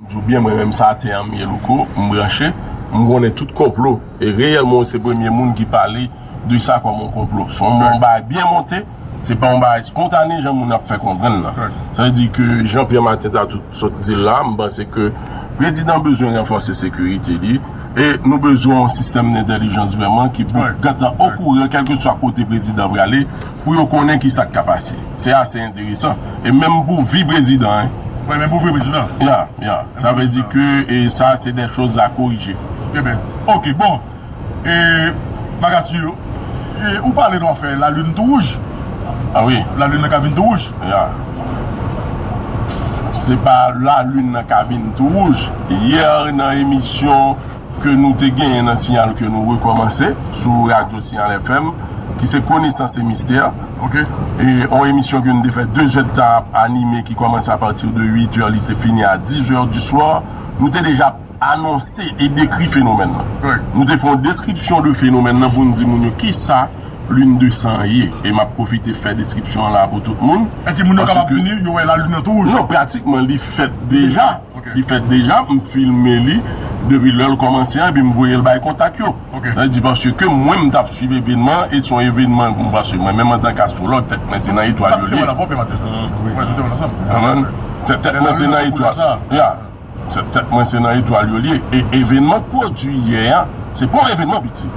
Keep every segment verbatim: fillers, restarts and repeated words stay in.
M di w byen, mwen menm sa atè an m ye, Louko, m branche, m konnen tout konplo. E reyèlman, ou se premye moun ki pale de sa kòm yon konplo. Se yon bagay byen monte, se pa yon bagay spontane jan moun ap fè konprann nan. Sa vle di ke jan Pierre Martin ta tout sot di l la, m panse ke prezidan bezwen ranfòse sekirite li, e nou bezwen yon sistèm dentèlijans vrèman ki pou gentan okouran, kèlkeswa kote prezidan prale, pou yo konnen ki sa k ka pase. Se ase enteresan. E menm pou vi prezidan, hein. Wi, menm pou vi prezidan. Ya, ya. Sa vle di ke, e sa, se de choz a korije. Trè byen. Ok, bon. E, Mac Arthur, e, ou pale nou afè lalin tou wouj. Ah wi. Lalin nan ka vin tou wouj. Ya. Se pa lalin nan ka vin tou wouj. Yè, nan emisyon ke nou te genyen nan Siyal ke nou rekòmanse sou radyo Siyal F M, ki se Konesans e Mistè. Ok. E yon emisyon ke nou te fè de zè tan ap anime, ki kòmanse apati de uit è, li te fini a diz è di swa. Nou te deja anonse e dekri fenomèn nan. Wi. Nou te fè yon deskripsyon de fenomèn nan pou n di moun yo kisa lin de san ye. E m ap pwofite fè deskripsyon an la pou tout moun. E ti moun yo kapab vini, yo wè lalin nan tou wouj. Non, pratikman, li fèt deja. Ok. Li fèt deja, m filme li depi lè l kòmanse an, epi m voye l bay kontak yo. Ok. Sa vle di paske mwen, m t ap swiv evènman, e se yon evènman, paske mwen menm antanke astwològ, tèt mwen se nan etwal yo liye. Amen. Se tèt mwen se nan etwal. Ya. Se tèt mwen se nan etwal yo liye. E evènman k pwodui yè a, se pa yon evènman piti.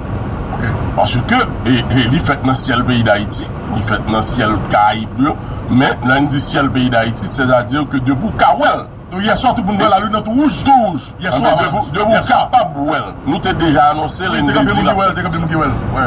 Ok. Paske, e, e li fèt nan syèl peyi Dayiti, li fèt nan syèl Karayib yo, men lè n di syèl peyi Dayiti, sètadi ke depi w ka wè l. Donk, yè swa, tout moun wè lalin nan tou wouj? Tou wouj. Yè swa, depi, depi w kapab wè l. Nou te deja anonse l, e nou te di l ap fèt.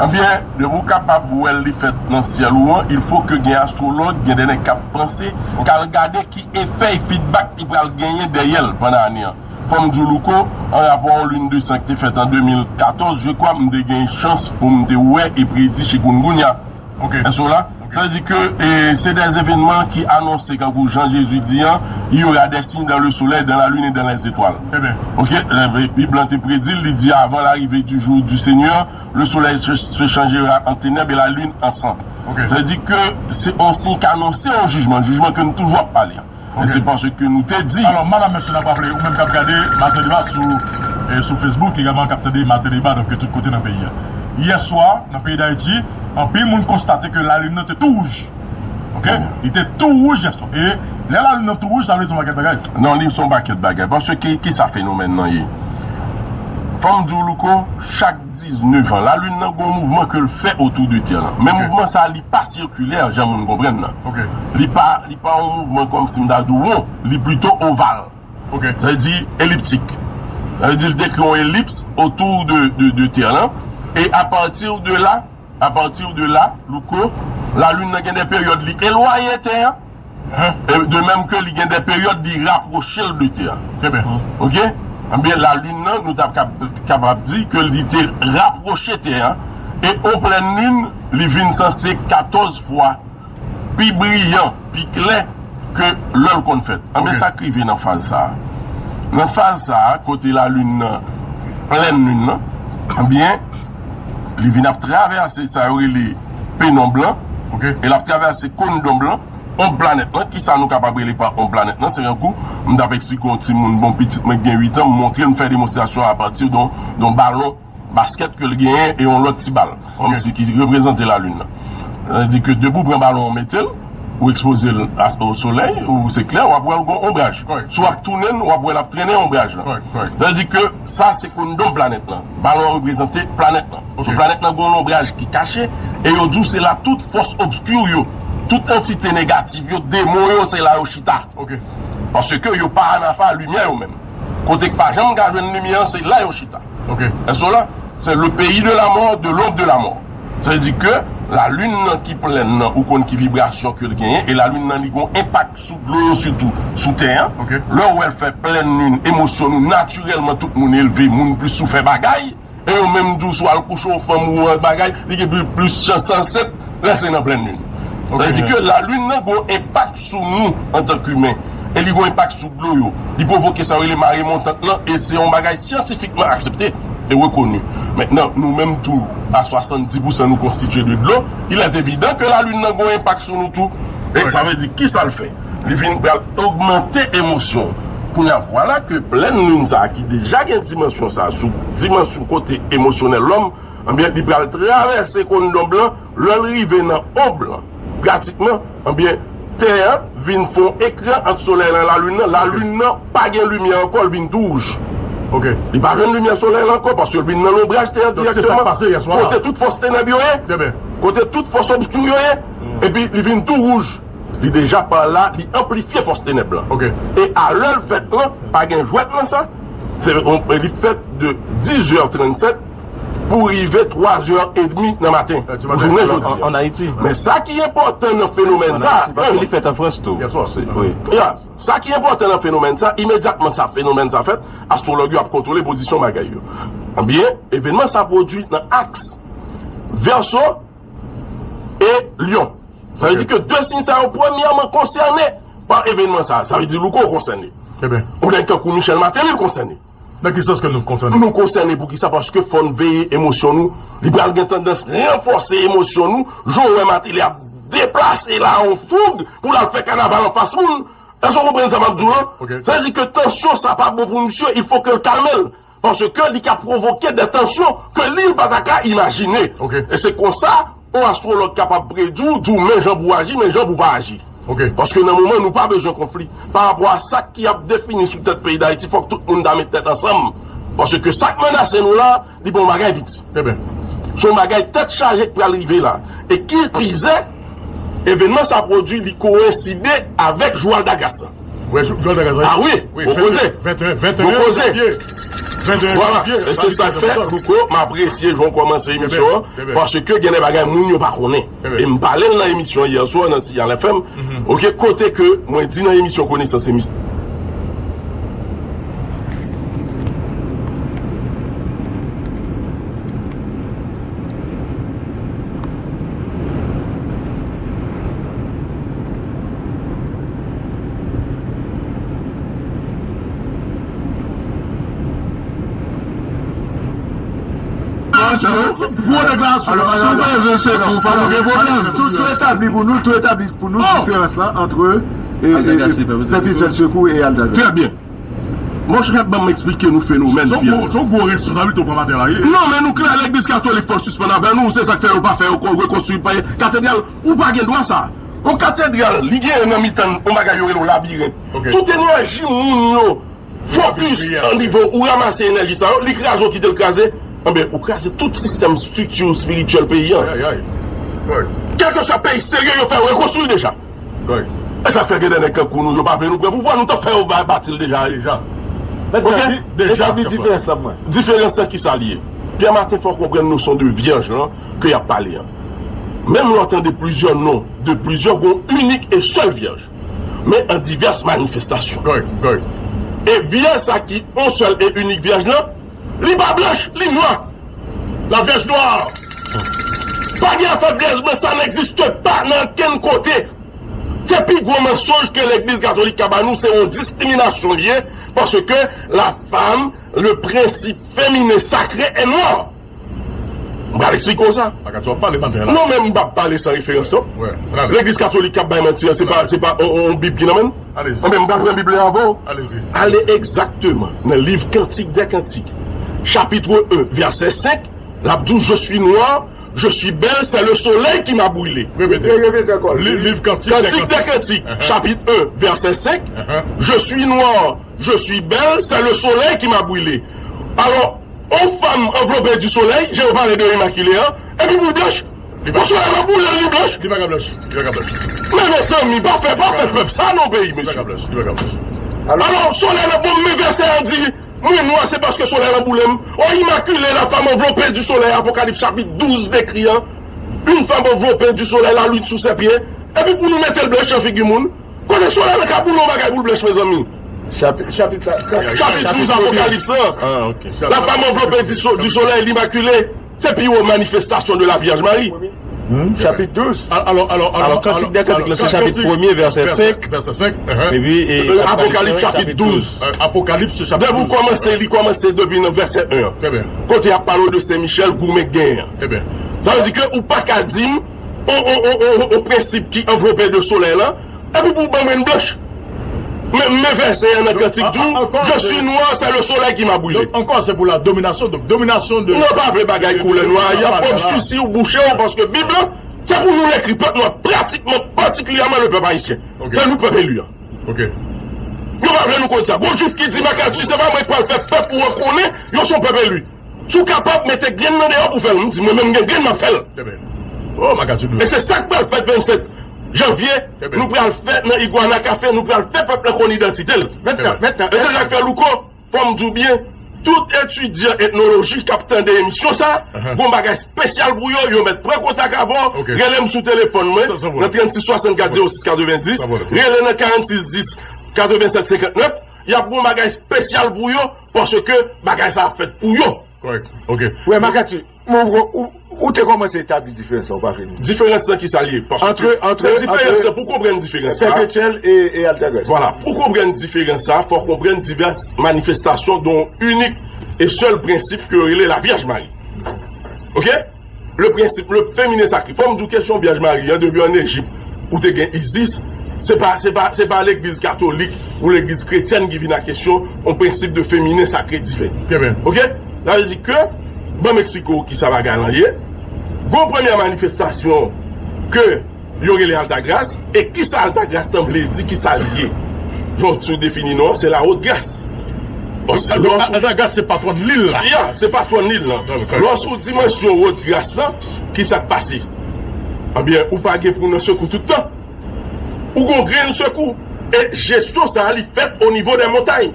Ebyen, depi w kapab wè l, li fèt nan syèl ou an, il faut que gen astwològ, gen de nèg k ap panse, k al gade ki efè e feedback li pral genyen dèyè l pandan ane an. Fò m di w, Louko, an rapò a yon lin de san ki te fèt an de mil katòz, je crois, m te gen chans pou m te wè e predi chikungunya. Ok. Èske w la? Ok. Sa vle di ke, e, se de evènman ki anonse, kankou Jan Jezi di an, il y aura des signes dans le soleil, dans la lune et dans les étoiles. Trè byen. Ok? Bib lan te predi l, li di, avant l'arrivée du jour du Seigneur, le soleil se, se changera en ténèbres et la lune en sang. Ok. Sa vle di ke se yon siy k anonse yon jijman, jijman ke nou toujou ap pale an. Ok. E se paske nou te di. Alò, madanm, mesye, n ap raple, ou menm k ap gade Maten Deba sou, e, sou Facebook, egalman k ap tande Maten Deba, donk, tout kote nan peyi a. Yè swa, nan peyi Dayiti, anpil moun konstate ke lalin nan te tou wouj. Ok? Li te tou wouj yè swa. E lè lalin nan tou wouj, sa vle di yon pakèt bagay. Non, li se yon pakèt bagay. Paske ki, ki sa fenomèn nan ye? Fò m di w, Louko, chak diznèf an, lalin nan gon mouvman ke l fè otou de tè lan. Men mouvman sa, li pa sikilè, jan moun konprann nan. Ok. Li pa, li pa yon mouvman kòmsi m ta di w won, li plito oval. Ok. Sa vle di eliptik. Sa vle di l te kreye yon elips otou de, de, de tè lan. E apati de la, apati de la, Louko, lalin nan gen de peryòd li elwaye tè an. E de menm ke li gen de peryòd li rapwoche l de tè a. Trè byen. Ok? Ebyen, lalin nan, nou t ap kap-, kapab di ke li te rapwoche tè a. E yon plèn lin, li vin sanse katòz fwa pi briyan, pi klè ke lè l konn fèt. Ebyen, sa k rive nan faz sa a? Nan faz sa a, kote lalin nan, plèn lin nan, ebyen, li vin ap travèse sa yo rele penonb lan, e l ap travèse kondonb lan, onb planèt lan. Kisa nou kapab rele pa onb planèt lan? Se yon kou, m t ap eksplike yon timoun, bon, pitit mwen ki gen uit an, m montre l, m fè demonstrasyon apati de yon, de yon balon baskèt ke l genyen e yon lòt ti bal, kòmsi ki reprezante lalin nan. Sa vle di ke depi w pran balon an, w mete l, ou ekspoze l a, o solèy, ou se klè, w ap wè l gon onbraj. Si w ap tounen l, w ap wè l ap trennen onbraj lan. Sa vle di ke sa se kondonb planèt lan. Balon an reprezante planèt lan. So, planèt lan gon lonbraj ki kache, e yo di w se la tout fòs obski yo, tout antite negatif yo, demon yo, se la yo chita. Paske yo pa nan afa limyè yo menm. Kote k pa janm ka jwenn limyè an, se la yo chita. Èske w la? C'est le pays de la mort, de l'ombre de la mort. Sa vle di ke lalin nan ki plèn nan, ou konn ki vibrasyon ke l genyen, e lalin nan li gon enpak sou dlo yo, sitou sou tè an. Lè w wè l fè plèn lin, emosyon nou natirèlman, tout moun elve, moun plis sou fè bagay, e yo menm di w si w al kouche yon fanm ou yon bagay, li gen pli-, plis chans ansent lè se nan plèn lin. Sa vle di ke lalin nan gon enpak sou nou antanke imen, e li gon enpak sou dlo yo. Li pwovoke sa yo rele mare montant lan, e se yon bagay syantifikman aksepte e rekoni. Mentnan, nou menm tou, a swasanndis pousan nou konstitye de dlo, il est évident ke lalin nan gon enpak sou nou tou. E sa vle di, kisa l fè? Li vin pral ogmante emosyon w. Kounye a, vwala ke plèn lin sa a ki deja gen dimansyon sa a, sou dimansyon kote emosyonèl lòm, ebyen, li pral travèse kòn donb lan, lè l rive nan onb lan, pratikman, ebyen, tè a vin fè yon ekran ant solèy lan e lalin nan, lalin nan pa gen limyè ankò, l vin tou wouj. Ok. Li pa jwenn limyè solèy la ankò, paske l vin nan lonbraj tè a direkteman. Donk, se sa k pase yè swa a. Kote tout fòs tenèb yo ye, kote tout fòs obski yo ye, epi li vin tou wouj. Li deja pa la, li anplifye fòs tenèb lan. Ok. E a lè l fèt lan, pa gen jwèt nan sa. Se, on, li fèt de dix heures trente-sept pou rive twa zè edmi nan maten, pou jounen jodi a. An Ayiti. Men sa ki enpòtan nan fenomèn sa, paske li fèt an Frans tou. Yè swa. Ya, sa ki enpòtan nan fenomèn sa, imedyatman sa fenomèn sa fèt, astwològ yo ap kontwole pozisyon bagay yo. Ebyen, evènman sa pwodui nan aks Vèso e Lyon. Sa vle di ke de siy sa yo premyèman konsène pa evènman sa. Sa vle di Louko konsène. Ou nèg tankou Michel Martelly l konsène. Nan ki sans ke nou konsène? Nou konsène poukisa? Paske fò n veye emosyon nou. Li pral gen tandans ranfòse emosyon nou. Jan w wè Martelly ap deplase la an foug pou l al fè kanaval anfas moun. Èske w konprann sa m ap di w lan? Sa vle di ke tansyon sa pa bon pou misye, il faut que l kalme l. Paske li ka pwovoke de tansyon ke li, l pa ta ka imajine. E se konsa, yon astwològ kapab predi w, di w men jan pou w aji, men jan pou w pa aji. Paske nan moman, nou pa bezwen konfli. Pa rapò a sa ki ap defini sou tèt peyi Dayiti, fòk tout moun ta met tèt ansanm. Paske sa k menase nou la, li pa yon bagay piti. Se yon bagay tèt chaje k pral rive la. E ki pi ze, evènman sa pwodui, li koyenside avèk jou Aldagras lan. Wè, jou, jou Aldagras lan. A wi, gwo koze. Gwo koze. Vwala. E se sa k fè, Louko, m apresye jan w kòmanse emisyon an, paske gen de bagay moun yo pa konnen. E m pale l nan emisyon yè swa nan Siyal F M, oke, kote ke mwen di nan emisyon Konesans e Mistè. Gwo deklarasyon. Si w bezwen sekou, pa gen pwoblèm. Tou, tou etabli pou nou, tou etabli pou nou diferans lan antre, e, e, e, Pèp Ityèl Sekou e Aldagras. Trè byen. Monchè, ban m eksplike nou fenomèn. Se yon gwo, se yon gwo responsablite w pran maten la, wi. Non, men nou klè, legliz katolik fò l sispann avè nou, se sa k fè yo pa fè yo kon rekonstwi katedral. Ou pa gen dwa sa. Yon katedral, li gen nan mitan yon bagay yo rele yon labirent. Tout enèji moun yo fokis an nivo ou ranmase enèji sa yo, li kraze, ou kite l kraze. Anben, ou kraze tout sistèm estrikti espirityèl peyi an. Kèlkeswa peyi serye, yo fè yo rekonstwi deja. E sa k fè gen de nèg tankou nou, yo pa vle nou pran pouvwa, nou t ap fè yo ba-, bati l deja. Deja. Oke? Deja, deja, deja. Diferans lan, ki sa l ye? Pierre Martin, fò w konprann nosyon de vyèj lan ke y ap pale an. Menm lè w tande plizyè non de plizyè, gon inik e sèl vyèj, men an divès manifestasyon. E vyèj sa ki on sèl e inik vyèj lan, li pa blanch, li nwa. La Vierge Noire. Pa gen afè vyèj blanch, sa n'existe pas nan okenn kote. Se pi gwo mansonj ke legliz katolik ka ba nou, se yon diskriminasyon li ye, paske la femme, le principe féminin sacré est noir. M pral eksplike w sa. Bagay sa w ap pale maten la. Non, men m p ap pale san referans, non. Legliz katolik k ap bay manti an, se pa, se pa on, on, on Bib ki nan men l? Anben, m pral pran Bib la avè w. Ale egzakteman nan liv Kantik dè Kantik, chapitre un, vèsè senk, l ap di w, Je suis noir, je suis belle, c'est le soleil qui m'a brûlé. Repete. Repete ankò. Li-, liv Kantik dè Kantik. Kantik dè Kantik, chapitre un, vèsè senk, Je suis noir, je suis belle, c'est le soleil qui m'a brûlé. Alò, on fanm anvlope di solèy, jan yo pale de imakile an, epi pou l blanch. Bon, solèy la boule l, li blanch. Li pa ka blanch. Li pa ka blanch. Men mezanmi, pa fè, pa fè pèp sa non peyi, mesye. Li pa ka blanch. Li pa ka blanch. Alò, solèy la, bon, men vèsè a di, mwen nwa, se paske solèy la boule m. Oh, immaculée, la femme enveloppée du soleil, Apocalypse chapitre douze dekri an. Une femme enveloppée du soleil, la lune sous ses pieds. Epi pou nou mete l blanch nan figi moun. Kote solèy la ka boule yon bagay pou l blanch, mezanmi? Chapi-, chapit sa, chapit douz Apokalips lan. La femme enveloppée du so-, du soleil, l'immaculée. Se pi wo manifestasyon de la Vierge Marie. Chapit douz. Alò, alò, alò, Kantik dè Kantik la, se chapit premye, vèsè senk. Vèsè senk. Epi, e, Apokalips chapit douz. Apokalips chapit douz. Depi w kòmanse, li kòmanse depi nan vèsè en an. Kote y ap pale w de Sen Michèl, goumen k genyen an. Sa vle di ke ou pa ka di m, on, on, on, on, on prensip ki anvlope de solèy la, epi pou w ban mwen blanch. Men, men vèsè an nan kantik di w, je suis noir, c'est le soleil qui m'a brûlé. Donk, ankò, se pou la dominasyon. Donk, dominasyon de. Nou pa vle bagay koulè nwa a, y ap obski si w bouche w, paske Bib la, se pou nou l ekri, pèp nwa, pratikman, patikilyèman le pèp ayisyen. Se nou pèp eli an. Nou pa vle nou konn sa. Gon jwif ki di, Makati, se pa mwen k pral fè pèp ou an konnen yo se yon pèp eli. Si w kapab, mete grenn nan deyò pou fè l. M di, mwen menm gen grenn, m ap fè l. E se sa k pral fèt vennsèt janvye, nou pral fè nan Iguana Café, nou pral fè pèp la konn idantite l. E se sa k fè, Louko, fò m di w byen, tout etidyan etnoloji k ap tande emisyon sa, gon bagay espesyal pou yo, yo mèt pran kontak avè w, rele m sou telefòn mwen, nan trannsis swasannkat zewo sis katrevendis, rele nan karannsis dis katrevennsèt senkantnèf, y ap gon bagay espesyal pou yo, paske bagay sa ap fèt pou yo. Frè Makati, ou, ou, ou te kòmanse etabli diferans la, ou pa fini. Diferans lan ki sa l ye? Paske se diferans lan, pou konprann diferans la. Pèpetyèl e, e Altagras. Vwala, pou konprann diferans sa, fò w konprann divès manifestasyon dont inik e sèl prensip ke yo rele la Vyèj Mari. Oke? Le prensip, le feminen sakre. Fò m di w kesyon Vyèj Mari an, depi an Ejip, ou te gen Isis, se pa, se pa, se pa legliz katolik ou legliz kretyèn ki vin ak kesyon yon prensip de feminen sakre diven. Oke? Sa vle di ke, ban m eksplike w kisa bagay lan ye. Gon premyè manifestasyon ke yo rele Altagras, e kisa Altagras lan vle di, kisa l ye? Jan w defini non an, se la haute grâce. Altagras se patwòn lil la. Ya, se patwòn lil lan. Lòs ou dimansyon haute grâce lan, kisa k pase? Ebyen, ou pa gen pou w nan sekou tout tan. Ou gon grenn sekou. E jesyon sa a, li fèt o nivo dè montay.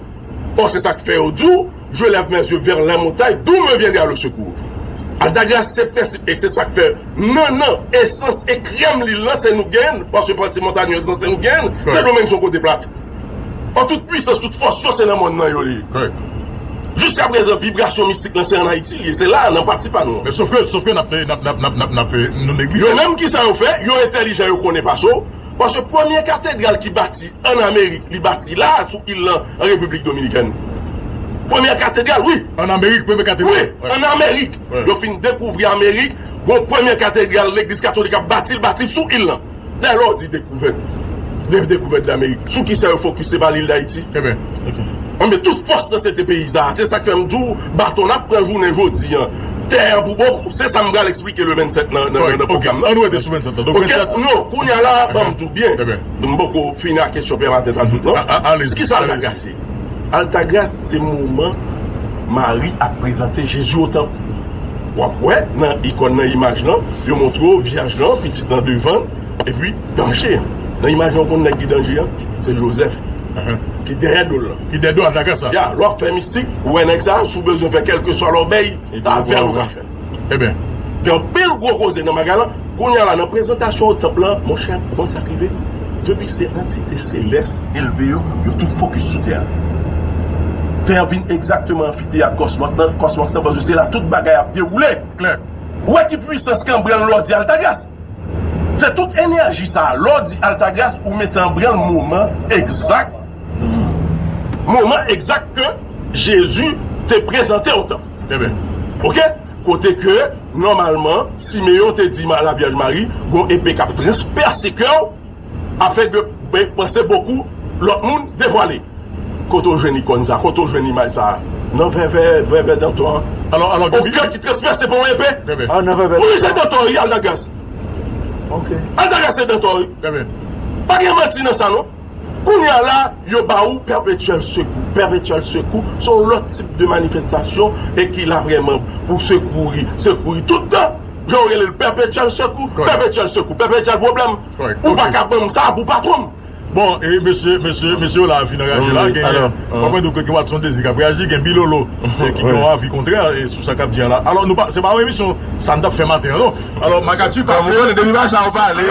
Or, se sa k fè yo di w, je lève mes yeux vers les montagnes, d'où me viendra le secours. Altagras se prensip, e se sa k fè nannan, esans e krèm lil lan, se nou genyen l, paske pati montanyèz lan, se nou genyen l, Sendomeng se yon kote plat. An tout pwisans, tout fòs yo, se nan mòn nan yo li ye. Jiska prezan, vibrasyon mistik lan, se an Ayiti li ye, se la, nan pati pa nou an. Men sof ke, sof ke n ap, n ap, n ap, n ap, n ap, n ap, nou neglije. Yo menm, kisa yo fè? Yo entèlijan, yo konnen pase w. Paske premye katedral ki bati ann Amerik, li bati la, sou il lan, an Repiblik Dominikèn. Premye katedral, wi. Ann Amerik, premye katedral? Wi, ann Amerik. Yo fin dekouvri Amerik, gon premye katedral, legliz katolik ap bati l, bati l sou il lan. Dayè, lè w di dekouvèt, de, dekouvèt d'Amérique, sou kisa yo fokis, se pa lil Dayiti? Ebyen, tout fòs nan se te peyi sa a. Se sa k fè m di w, baton n ap pran jounen jodi an. Tè an pou bokou, se sa m pral eksplike le vennsèt nan, nan, nan pwogram nan. Ann rete sou vennsèt lan. Donk, vennsèt. Non, kounye a la, ban m di w byen. M poko fini ak kesyon pè Maten an tout, non. Kisa Altagras ye? Altagras se moman Mari ap prezante Jezi o tanp. W ap wè nan ikòn nan, imaj lan, yo montre w Vyèj lan, pitit lan devan l, epi danje an. Nan imaj lan, w konn nèg ki danje an? Se Jozèf ki dèyè do l lan. Ki dèyè do Altagras la. Ya, lè w ap fè mistik, ou wè nèg sa, si w bezwen fè kèlkeswa lòbèy, sa avè l ou ka fè l. Ebyen. Gen anpil gwo koze nan bagay lan. Kounye a la, nan prezantasyon o tanp lan, monchè, ou konn sa k rive? Depi se antite selès elve yo, yo tout fokis sou tè a. Tè a vin egzakteman anfiteyat kòsmòs lan, kòsmòs lan, paske se la tout bagay ap dewoule. Klè. Ou wè ki pwisans k an branl lè w di Altagras? Se tout enèji sa a, lè w di Altagras, ou mete an branl moman egzak, moman egzak ke Jezi te prezante o tanp. Ebyen. Oke? Kote ke, nòmalman, Simeyon te di Ma-, Lavyèj Mari, gon epe k ap transpèse kè w, afin ke, ben, panse bokou lòt moun devwale. Kote w jwenn ikòn sa? Kote w jwenn imaj sa? Nan vèvè, vèvè dantò an. Alò, alò, o kè ki transpèse pa yon epe? Ebyen. Wi, se dantò, wi, Altagras. Oke. Altagras se dantò, wi. Ebyen. Pa gen manti nan sa, non. Kounye a la, yo ba ou pèpetyèl sekou. Pèpetyèl sekou, se yon lòt tip de manifestasyon e ki la vrèman pou sekouri, sekouri tout tan. Jan yo rele l pèpetyèl sekou, pèpetyèl sekou, pèpetyèl pwoblèm. Ou pa ka ban m sa pou patwon m. Bon, e mesye, mesye, mesye yo la fin anraje la, gen, w ap di ke gen Watson Désir k ap reyaji, gen Bilolo, e ki gen yon avi kontrè, e sou sa k ap di a la. Alò, nou pa, se pa yon emisyon sa n t ap fè maten an, non. Alò, Makati pase. Depi bagay sa yo pale,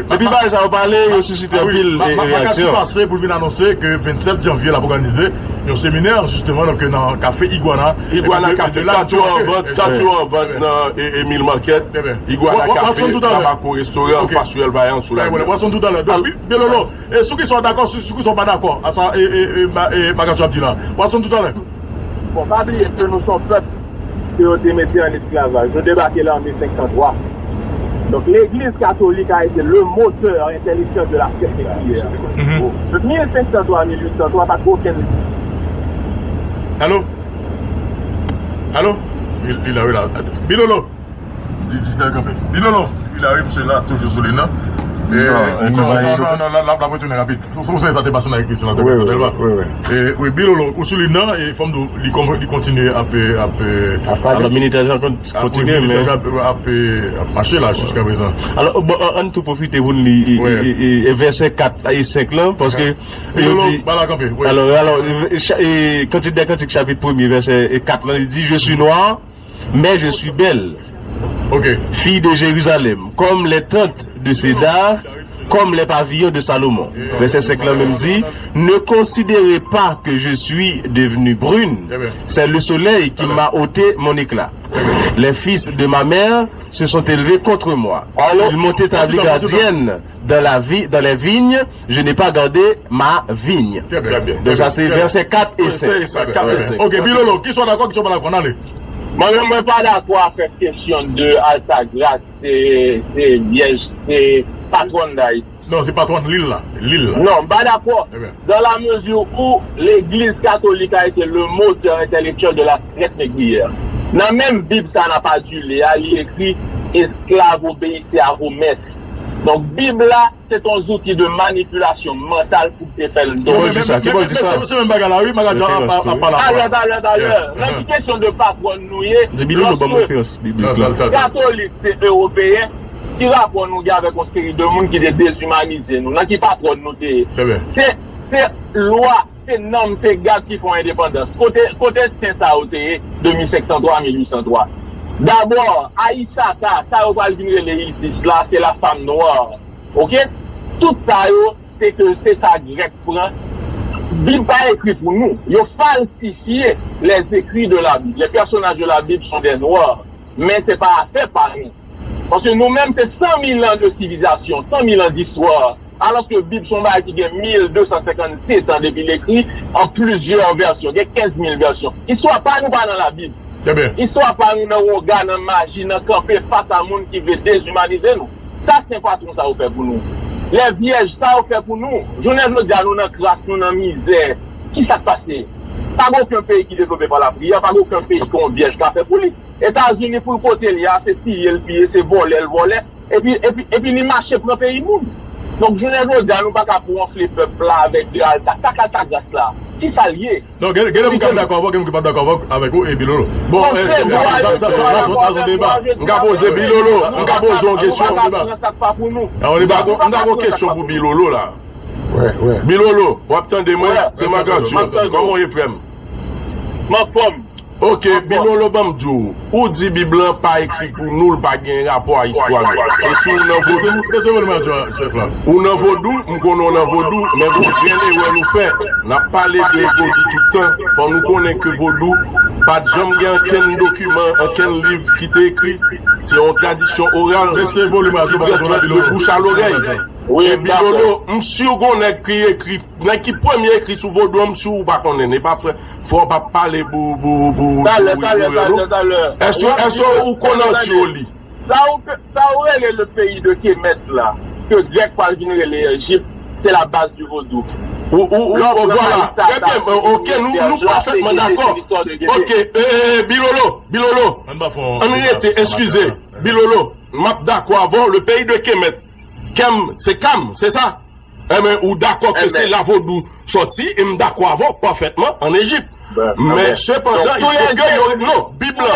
depi bagay sa yo pale, yo sisite anpil reyaksyon. Makati pase pou l vin anonse ke vennsèt janvye l ap òganize yon seminè, jisteman, donk, nan kafe Iguana. Iguana Café, kat yo an vant, kat yo an vant nan Emile Market, Iguana Café, Tabako Restaurant, anfas Ruelle Vaillant, sou la. Watson toutalè. Donk, Bilolo, e sou kisa w dakò, sou, sou kisa w pa dakò a sa, e, e, e, Makati ap di la? Watson toutalè. Bon, pa bliye ke nou se yon pèp ke yo te mete an esklavaj. Nou debake la an mil senk san twa. Donc, l'Église catholique a été le moteur intellectuel de la sèt négrière. De mil senk san twa a mil uit san twa, pa t gen okenn. Alo? Alo? Li, li la, wi la. Bilolo! Di, di sa kanpe. Bilolo! Wi la, wi, misye la, toujou sou liy nan. E, non, non, non, non, la, la, la retounen rapid. Sou, sou, sou sa te pase nan ekri, se nan te pase nan. Wi, wi, wi. E, wi, Bilolo, ou sou liy nan, e fò m di w, li kon-, li kontinye ap, ap, ap pale. Alò, minitèj an kon-, ap, kontinye, wi, men minitèj ap, ap, ap mache la, jiska prezan. Alò, bon, an, ann tou pwofite pou n li, e, e, e, e, e vèsè kat e senk lan, paske yo di, bala kanpe, wi. Alò, alò, e, cha-, e, Kantik dè Kantik, chapit premye, vèsè, e, kat lan, li di, Je suis noir, mais je suis belle, fille de Jérusalem, comme les tentes de Cédar, comme les pavillons de Salomon. Vèsè senk lan menm di, Ne considérez pas que je suis devenue brune, c'est le soleil qui m'a ôté mon éclat. Les fils de ma mère se sont élevés contre moi. Ils m'ont établie gardienne dans la vi-, dans les vignes, je n'ai pas gardé ma vigne. Donk sa se vèsè kat e senk. Wi, se sa, kat e senk. Ok, Bilolo, kisa w dakò, kisa w pa dakò, n ale. Mwen menm, mwen pa dakò avèk kesyon de Altagras, se, se vyèj, se patwòn Dayiti. Non, se patwòn lil la. Lil la. Non, m pa dakò. Dans la mesure où l'Église catholique a été le moteur intellectuel de la traite négrière. Nan menm Bib sa n ap adile a, li ekri, Esclaves, obéissez à vos maîtres. Donk, Bib la, se t on zouti de manipilasyon mantal pou te fè l. Ki bò l di sa? Ki bò l di sa? Se, se menm bagay la, wi, bagay jan ap, ap, ap pale. Talè, talè, talè. Nan ki kesyon de patwòn nou ye, di Bilolo ban m referans biblik la. Katolik se ewopeyen, ki rapò nou gen avèk yon seri de moun ki te dezimanize nou? Nan ki patwòn nou te ye? Se, se lwa, se nonm, se gad ki fè yon endepandans. Kote, kote sen sa yo te ye de mil senk san twa a mil uit san twa? Dabò, Ayisaka, sa yo pral vin rele Isis la, se la femme noire. Ok? Tout sa yo, se ke se sa Grèk pran. Bib pa ekri pou nou. Yo falsifye les écrits de la Bible. Les personnages de la Bible sont des noirs. Men se pa afè pa nou. Paske nou menm, se san mil an de sivilizasyon, san mil an distwa. Alòske Bib se yon bagay ki gen mil de san senkannsetan depi l ekri, an plizyè vèsyon, gen kenz mil vèsyon. Istwa pa nou pa nan Labib. Istwa pa nou nan woga, nan maji, nan kanpe fas a moun ki vle dezimanize nou. Sa sen patwon sa yo fè pou nou. Lè vyèj sa yo fè pou nou. Jounen jodi a, nou nan kras, nou nan mizè. Kisa k pase? Pa gen okenn peyi ki devlope pa lapriyè, pa gen okenn peyi ke yon vyèj ka fè pou li. Etazini, pou l pote li a, se tiye l piye, se vòlè l vòlè, epi, epi, epi li mache pran peyi moun. Donk, jounen jodi a, nou pa ka pou anfle pèp la avèk de Alta, sa k Altagras la? Kisa l ye? Non, gen, gen moun k ap dakò avè w, gen moun ki p ap dakò avè w, avèk ou, e Bilolo. Bon, eh, sa, sa, sa, sa, sa, sa, sa, deba. M ka poze Bilolo, m ka poze yon kesyon. M dakò, m dakò kesyon pou Bilolo la. Bilolo, w ap tande mwen? Se Marc Arthur. Kòman w ye, frè m? M anfòm. Ok, Bilolo, ban m di w. Ou di Bib lan pa ekri pou nou, l pa gen rapò a istwa nou. Se si w nan vodou. Ou nan vodou, m konnen w nan vodou, men gon grenn erè nou fè. N ap pale de vodou tout tan. Fò nou konnen ke vodou pa t janm gen ankenn dokiman, ankenn liv ki te ekri. Se yon tradisyon oral ki transmèt de bouch a lorèy. E Bilolo, m si w gon nèg ki ekri, nèg ki premye ekri sou vodou an, m si w pa konnen, e pa frè, fò w pa pale pou, pou, pou, pou Bilolo. Èske, èske ou konn Arthur li? Sa ou, sa ou rele le pays de Kemet la, ke Grèk pral vin rele Ejip, se la base du vodou. Ou, ou, ou, ou, vwala. Trè byen, ok, nou, nou pafètman dakò. Ok, eh, eh, Bilolo, Bilolo, ann rete, eskize, Bilolo, m ap dakò avè w, le pays de Kemet. Kem, se Kam, se sa? Enben, ou dakò ke se la vodou sòti, e m dakò avè w pafètman, ann Ejip. Men, sepandan, il faut que yo, non, Bib lan,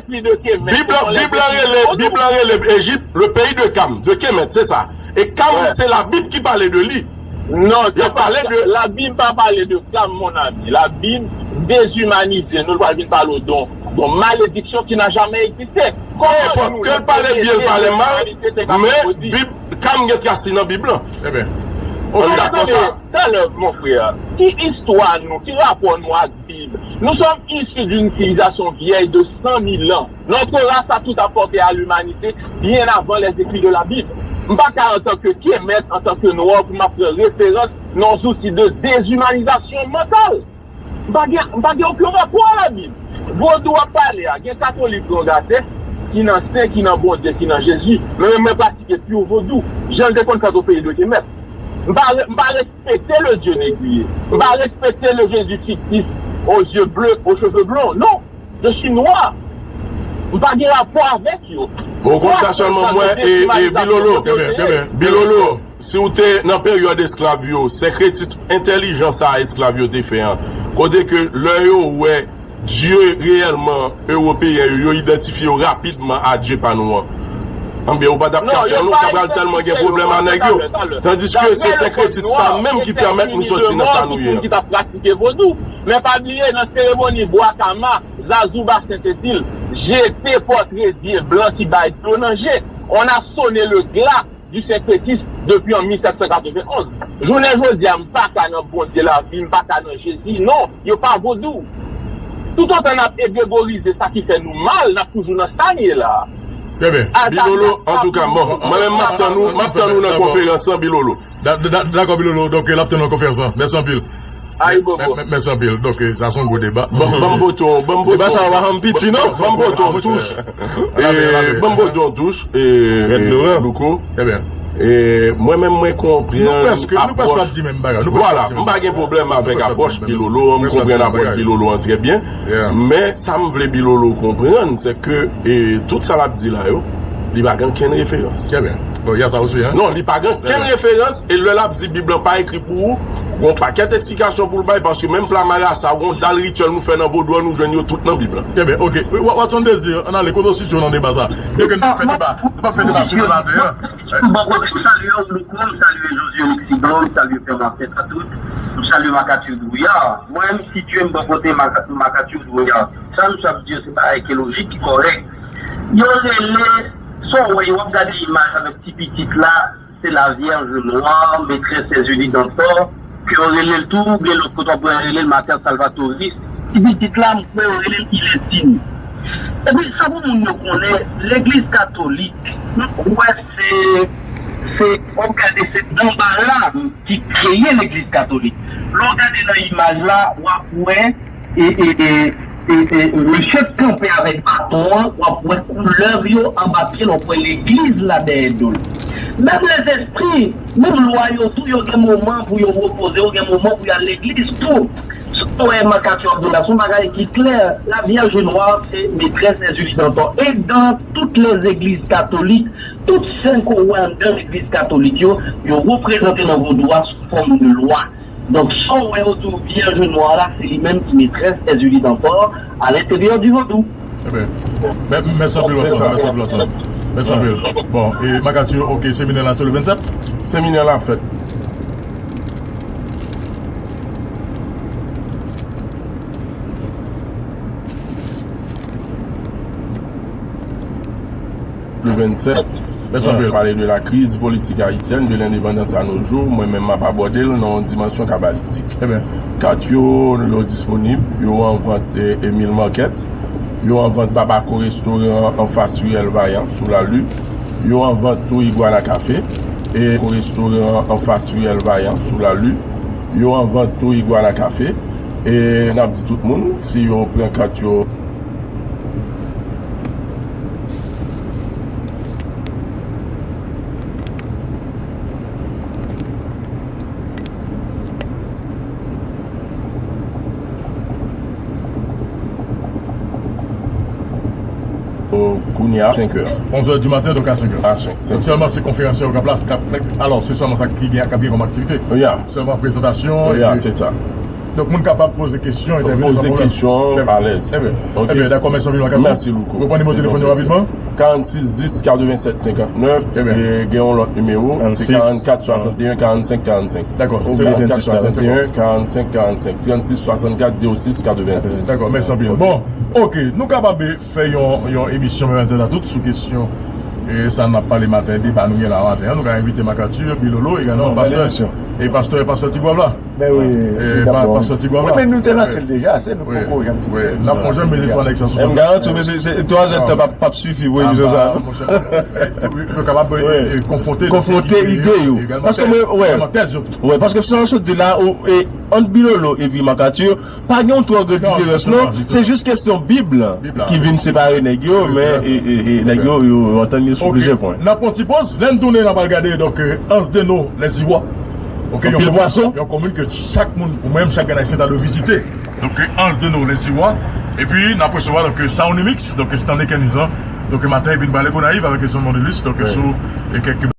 Bib lan, Bib lan rele, Bib lan rele Ejip, le pays de Kam, de Kemet, se sa. E Kam, se Labib ki pale de li. Non, y ap pale de Labib pa pale de Kam, mon ami. Labib dezimanize nou, l pral vin pale w de yon, de yon malediksyon ki n'a jamais existé. Peu importe, ke l pale byen, l pale mal, men Bib, Kam gen tras li nan Bib lan. Ann dakò sa. Talè, mon frè, ki istwa nou, ki rapò nou ak Bib? Nous sommes issus d'une civilisation vieille de cent mille ans. Notre race a tout apporté à l'humanité bien avant les écrits de la Bible. M pa ka, antanke Kemet, antanke Nwa, pou m ap pran referans nan yon zouti de dezimanizasyon mantal. M pa gen, m pa gen okenn rapò a Labib. Vodou w ap pale a, gen katolik, gen gate. ki nan sen, ki nan Bondye, ki nan Jezi. Men mwen, mwen pratike pure vodou. Jan l te konn fèt o peyi de Kemèt. M pa, re- m pa respekte le Dieu négrier. M pa respekte le Jésus fictif aux yeux bleus, aux cheveux blonds. Non, je suis noir. M pa gen rapò avèk yo. Bon, konn sa sèlman mwen, e, e, Bilolo. Bilolo, si w te nan peryòd esklav yo, senkretis entèlijan sa a esklav yo te fè an, kote ke lè yo wè Dye reyèlman ewopeyen yo, yo idantifye yo rapidman a Dye pa nou an. Anben, ou pa t ap ka fè l, ou ta pral tèlman gen pwoblèm a nèg yo. Tandiske se senkretis la menm ki pèmèt nou soti nan sa nou ye an. Ki t ap pratike vodou. Men pa bliye, nan seremoni Bwa Kama, Zazouba Sentetil jete pòtre dye blan ki bay dlo nan je. On a sonné le glas du syncrétisme depuis an mil sèt san katrevenn onz. Jounen jodi a, m pa ka nan Bondye lavi, m pa ka nan Jezi. Non, yo pa vodou. Toutotan n ap egregorize sa ki fè nou mal, n ap toujou nan sa n ye la. Trè byen. Bilolo, antouka, bon, mwen menm m ap tann ou, m ap tann ou nan konferans lan, Bilolo. Da- da- Dakò, Bilolo, donk, l ap tann nan konferans lan. Mèsi anpil. Ayibobo. Mè- mè- Mèsi anpil. Donk, sa se yon gwo deba. Ban m pote yon, ban m pote yon, deba sa a pa janm piti, non? Ban m pote yon touch. Ban m pote yon touch, e, Louko. E, mwen menm, mwen konprann apwòch. Vwala, m pa gen pwoblèm avèk apwòch Bilolo an, m konprann apwòch Bilolo an trè byen. Men, sa m vle Bilolo konprann, se ke, e, tout sa l ap di la yo, li pa gen okenn referans. Trè byen. Bon, y a sa osi, hein? Non, li pa gen okenn referans, e lè l ap di Bib lan pa ekri pou ou, gon pakèt eksplikasyon pou l bay, paske menm pla marasa, gon dal rityèl nou fè nan vodou an, nou jwenn yo tout nan Bib lan. Trè byen, ok. Wa- Watson Désir, ann ale, kote w sitiye w nan deba sa a? Byen ke n p ap fè deba, n p ap fè deba sou deba atè a. Bon, bon, m salye w, Louko, m salye Josué Lexidan, m salye Pè Marcel Latout, m salye Makati Drouillard. Mwen, m sitiye m bò kote Maka- Makati Drouillard. Sa misye ap di yo, se bagay ki lojik, ki kòrèk. Yo rele, sa w wè, w ap gade imaj avèk ti pitit la, se la Vierge Noire, Maîtresse des Unies d'Antor, ke yo rele l tou, oubyen lòt kote w ap rele l Mater Salvatoris. Ti pitit la, m kwè yo rele l Iletini. Epi, sa pou moun yo konnen, Legliz Katolik, m kwè se, se, w ap gade, se Danbala ki kreye Legliz Katolik. Lè w gade nan imaj la, w ap wè e, e, e, e, e, mesye k kanpe avèk baton an, w ap wè koulèv yo anba pye l, w ap wè legliz la dèyè do l. Menm lèzespri, menm lwa yo tou, yo gen moman pou yo repoze, yo gen moman pou y al legliz tou. Si w wè Makati ap di la, se yon bagay ki klè, la Vierge Noire se Maîtresse des Unies d'Antor. E dans toutes les églises catholiques, tout sent ke w wè anndan legliz katolik yo, yo reprezante nan vodou a sou fòm de lwa. Donk, sa w wè yo di w Vierge Noire la, se li menm ki Maîtresse des Unies d'Antor à l'intérieur du vodou. Eben, mè- mèsi anpil, Watson. Mèsi anpil, Watson. Mèsi anpil. Bon, e Makati, ok, seminè la se le vennsèt? Seminè la ap fèt. Le vennsèt, mwen pale de la crise politique haïtienne, de l'indépendance à nos jours. Mwen menm, m ap abòde l nan yon dimansyon kabalistik. Kat yo, yo disponib, yo an vant, e, Emile Marquette, yo an vant Babako Restoran anfas Ruelle Vaillant, sou Lali, yo an vant tou Iguana Café, e, Restoran anfas Ruelle Vaillant, sou Lali, yo an vant tou Iguana Café, e, n ap di tout moun, si yo pran kat yo. Kounye a, senk è. Onz è di maten, donk a senk è. A senk, senk è. Donk sèlman se konferans yo k ap la, k ap, alò, se sèlman sa ki gen, k ap gen kòm aktivite. Ya. Sèlman prezantasyon, ya, epi se sa. Donk, moun kapab poze kesyon, entèveni san pwoblèm. Poze kesyon alèz. Eben, ok. Eben, dakò, mèsi anpil, Makati. Mèsi, Louko. Ou pran nimewo telefòn yo rapidman? Karannsis dis katrevennsèt senkantnèf, e gen yon lòt nimewo, se karannkat swasannteyen karannsenk karannsenk. Dakò, se karannkat swasannteyen karannsenk karannsenk, trannsis swasannkat zewo sis katrevenndis. Dakò, mèsi anpil. Bon, ok, nou kapab fè yon, yon emisyon menm jan tout sou kesyon, e, sa n ap pale maten, deba nou gen la maten an. Nou ka envite Makati, Bilolo, egalman pastè. E pastè, pastè Tigwav la. Ben wi, e, li t ap pa, bon. Pastè Tigwav la. Wi, men nou te lanse l deja, se nou poko janm fikse l. N ap fon janm mete twa nèg sa sou. M garanti w, mesye, se twa zè tan p ap, p ap sifi pou emisyon sa, non. Yo kapab, e, e, konfwonte, konfwonte ide yo. Paske mwen, wè, wè, paske sa w sot di la, ou, e, ant Bilolo epi Marc Arthur, pa gen yon twò gran diferans, non. Se jis kesyon Bib la ki vin separe nèg yo, men, e, e, e, nèg yo, yo, yo antann yo sou plizyè pwen. N ap pran ti poz, lè n tounen, n ap al gade, donk, e, Anse des Naux, Les Irois. Ok, yon komin, yon komin ke chak moun, ou menm, chak grenn ayisyen ta dwe vizite. Donk, Anse des Naux, Les Irois. Epi, n ap resevwa, donk, Sound Mix, donk, Stanley Kenizan. Donk, maten, epi n prale Gonayiv avèk Edson Mondelus, donk, sou, e, kèk